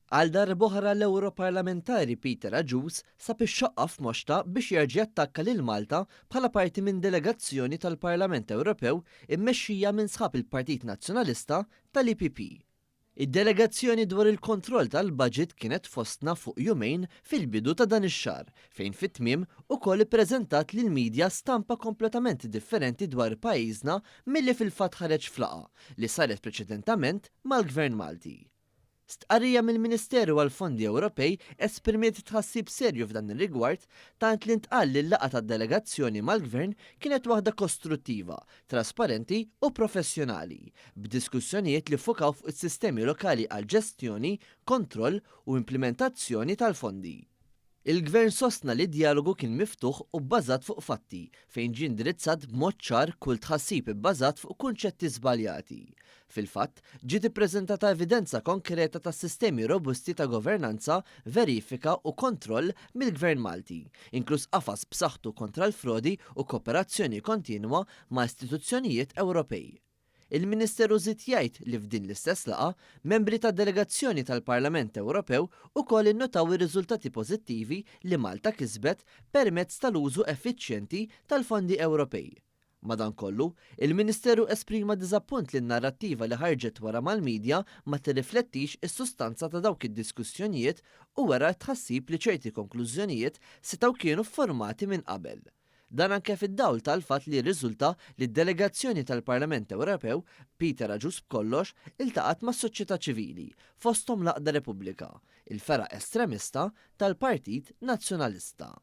Għal darb'oħra l-Ewroparlamentari Peter Agius sab ix-xoqqa f'moxtha biex jerġa' jattakka lil Malta bħala parti minn delegazzjoni tal-Parlament Ewropew immexxija minn sħab il-Partit Nazzjonalista tal-EPP. Id-delegazzjoni dwar il-kontroll tal-baġit kienet fostna fuq jumejn fil-bidu ta' dan ix-xahar, fejn fit-tmiem ukoll ippreżentat lill-media stampa kompletament differenti dwar pajjiżna milli fil-fatt ħareġ f'laqgħa li saret preċedentament mal-Gvern Malti. Stqarrija mill-Ministeru għall-Fondi Ewropej esprimiet tħassib serju f'dan ir-rigward tant li ntqal li l-laqgħa tad-delegazzjoni mal-Gvern kienet waħda kostruttiva, trasparenti u professjonali, b'diskussjonijiet li ffukaw fuq is-sistemi lokali għall-ġestjoni, kontroll u implimentazzjoni tal-fondi. Il-Gvern sostna li d-djalogu kien miftuħ u bbażat fuq fatti, fejn ġie indirizzat b'mod ċar kull tħassib ibbażat fuq kunċetti żbaljati. Fil-fatt, ġiet ippreżentata evidenza konkreta ta' sistemi robusti ta' governanza, verifika u kontroll mill-Gvern Malti, inkluż qafas b'saħħtu kontra l-frodi u kooperazzjoni kontinwa ma' istituzzjonijiet Ewropej. Il-Ministeru żied jgħid li f'din l-istess laqgħa, membri tad-delegazzjoni tal-Parlament Ewropew ukoll innotaw ir-riżultati pożittivi li Malta kisbet permezz tal-użu effiċjenti tal-fondi Ewropej. Madankollu, il-Ministeru esprima diżappunt li n-narrattiva li ħarġet wara mal-media ma tirriflettix is-sustanza ta' dawk id-diskussjonijiet u wera t-tħassib li ċerti konklużjonijiet setgħu kienu fformati minn qabel. Dan anke fid-dawl tal-fatt li rriżulta li d-delegazzjoni tal-Parlament Ewropew, Peter Agius b'kollox, iltaqgħet mas-soċjetà ċivili, fosthom l-Għaqda Repubblika, il-fergħa estremista tal-Partit Nazzjonalista.